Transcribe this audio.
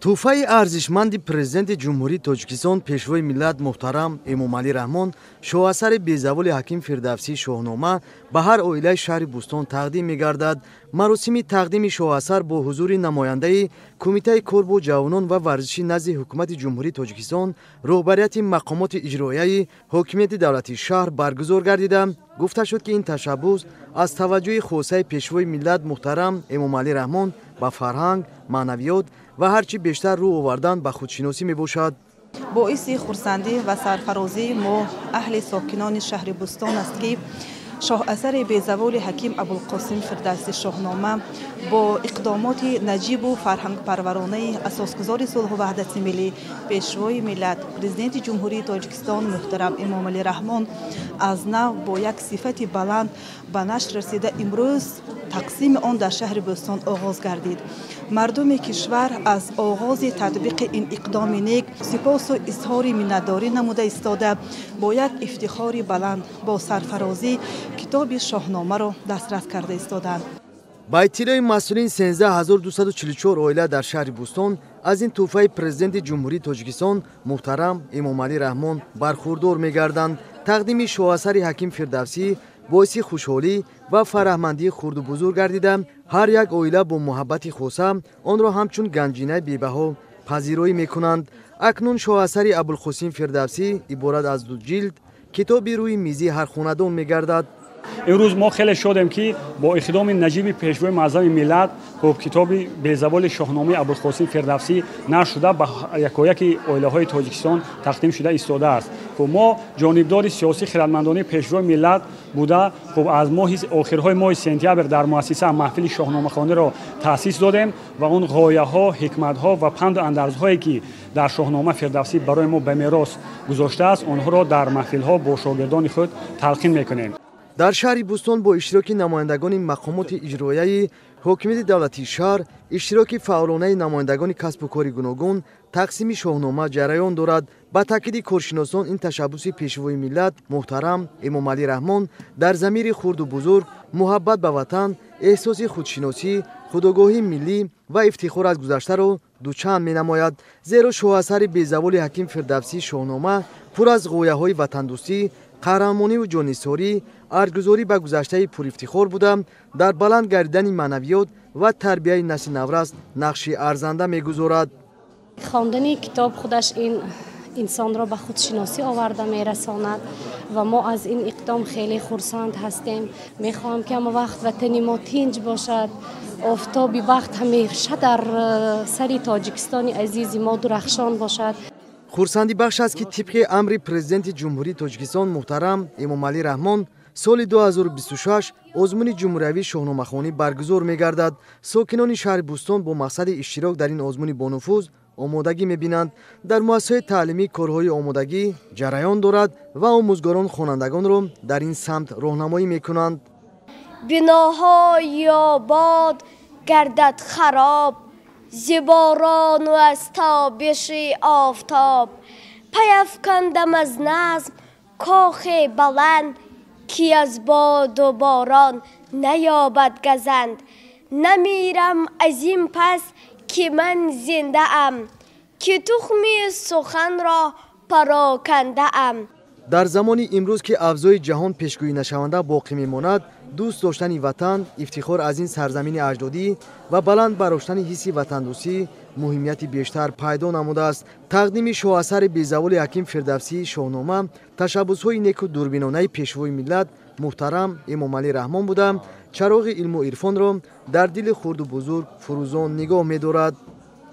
Тӯҳфаи арзишманди Президенти Ҷумҳурии Тоҷикистон, Пешвои миллат муҳтарам Эмомалӣ Раҳмон, шоҳасари безаволи Ҳаким Фирдавсӣ «Шоҳнома» ба ҳар оилаи шаҳри Бӯстон тақдим мегардад. Маросими тақдими шоҳасар бо ҳузури намояндаи Кумитаи кор бо ҷавонон ва варзиши назди Ҳукумати Ҷумҳурии Тоҷикистон, роҳбарияти мақомоти иҷроияи ҳокимияти давлатии шаҳр баргузор гардида, гуфта шуд, ки ин ташаббус аз таваҷҷӯҳи хосаи Пешвои миллат муҳтарам Эмомалӣ Раҳмон ба фарҳанг, маънавиёт ва ҳарчи бештар рӯ овардан ба худшиносӣ мебошад. Боиси хурсандӣ ва сарфарозии мо, аҳли сокинони шаҳри Бӯстон аст, ки шоҳасари безаволи Ҳаким Абулқосим Фирдавсӣ «Шоҳнома» бо иқдомоти наҷибу фарҳангпарваронаи асосгузори сулҳу ваҳдати миллӣ, Пешвои миллат, Президенти Ҷумҳурии Тоҷикистон муҳтарам Эмомалӣ Раҳмон аз нав бо як сифати баланд ба нашр расида, имрӯз тақсими он дар шаҳри Бӯстон оғоз гардид. Мардуми кишвар аз оғози татбиқи ин иқдоми нек сипосу изҳори миннатдорӣ намуда истода, бо як ифтихори баланд, бо сарфарозӣ китоби «Шоҳномаро» дастрас карда истоданд. Ба иттилои масъулин, 13244 оила дар шаҳри Бӯстон аз ин тӯҳфаи Президенти Ҷумҳурии Тоҷикистон муҳтарам Эмомалӣ Раҳмон бархурдор мегарданд. Тақдими шоҳасари Ҳаким Фирдавсӣ боиси хушҳолӣ ва фараҳмандии хурду бузург гардида, ҳар як оила бо муҳаббати хоса онро ҳамчун ганҷинаи бебаҳо пазироӣ мекунанд. Акнун шоҳасари Абулқосим Фирдавсӣ иборат аз ду ҷилд китоби рӯи мизи ҳар хонадон мегардад. Имрӯз мо хеле шодем, ки бо иқдоми наҷиби Пешвои муаззами миллат, хуб, китоби безаволи «Шоҳномаи Абулқосим Фирдавсӣ» нашр шуда, ба якояки оилаҳои Тоҷикистон тақдим шуда истодааст. Хуб, мо ҷонибдори сиёсӣ хирадмандонаи Пешвои миллат буда, хуб, аз моҳи охирҳои моҳи сентябр дар муассиса маҳфили шоҳномахониро таъсис додем ва он ғояҳо, ҳикматҳо ва панду андарзҳое, ки дар «Шоҳнома» Фирдавсӣ барои мо ба мерос гузоштааст, онҳоро дар маҳфилҳо бо шогирдони худ талқин мекунем. Дар шаҳри Бӯстон бо иштироки намояндагони мақомоти иҷроияи ҳокимияти давлатии шаҳр, иштироки фаъолонаи намояндагони касбу кори гуногун тақсими «Шоҳнома» ҷараён дорад. Ба таъкиди коршиносон, ин ташаббуси Пешвои миллат муҳтарам Эмомалӣ Раҳмон дар замири хурду бузург муҳаббат ба ватан, эҳсоси худшиносӣ, худогоҳии миллӣ ва ифтихор аз гузаштаро дучанд менамояд. Зеро шоҳасари безаволи Ҳаким Фирдавсӣ «Шоҳнома» пур аз ғояҳои ватандӯстӣ, қаҳрамониву ҷоннисорӣ, арҷгузорӣ ба гузаштаи пурифтихор буда, дар баланд гардидани маънавиёт ва тарбияи насли наврас нақши арзанда мегузорад. Хондани китоб худаш ин инсонро ба худшиносӣ оварда мерасонад ва мо аз ин иқдом хеле хурсанд ҳастем. Мехоҳам, ки ҳама вақт ватани мо тинҷ бошад, офтоби бахт ҳамеша дар сари Тоҷикистони азизи мо дурахшон бошад. Хурсандибахш аст, ки тибқи амри Президенти Ҷумҳурии Тоҷикистон муҳтарам Эмомалӣ Раҳмон соли 2026 озмуни ҷумҳуриявии шоҳномахонӣ баргузор мегардад. Сокинони шаҳри Бӯстон бо мақсади иштирок дар ин озмуни бонуфуз омодагӣ мебинанд. Дар муассисаҳои таълимӣ корҳои омодагӣ ҷараён дорад ва омӯзгорон хонандагонро дар ин самт роҳнамоӣ мекунанд. Биноҳои обод гардад хароб зи борону аз тобиши офтоб. Пайафкандам аз назм кохе баланд, ки аз боду борон наёбад газанд. Намирам аз ин пас, ки ман зиндаам, ки тухми суханро парокандаам. Дар замони имрӯз, ки авзои ҷаҳон пешгӯӣ нашаванда боқӣ мемонад, дӯст доштани ватан, ифтихор аз ин сарзамини аҷдодӣ ва баланд бардоштани ҳисси ватандӯстӣ муҳимияти бештар пайдо намудааст. Тақдими шоҳасари безаволи Ҳаким Фирдавсии «Шоҳнома» ташаббусҳои неку дурбинонаи Пешвои миллат муҳтарам Эмомалӣ Раҳмон буда, чароғи илму ирфонро дар дили хурду бузург фурӯзон нигоҳ медорад.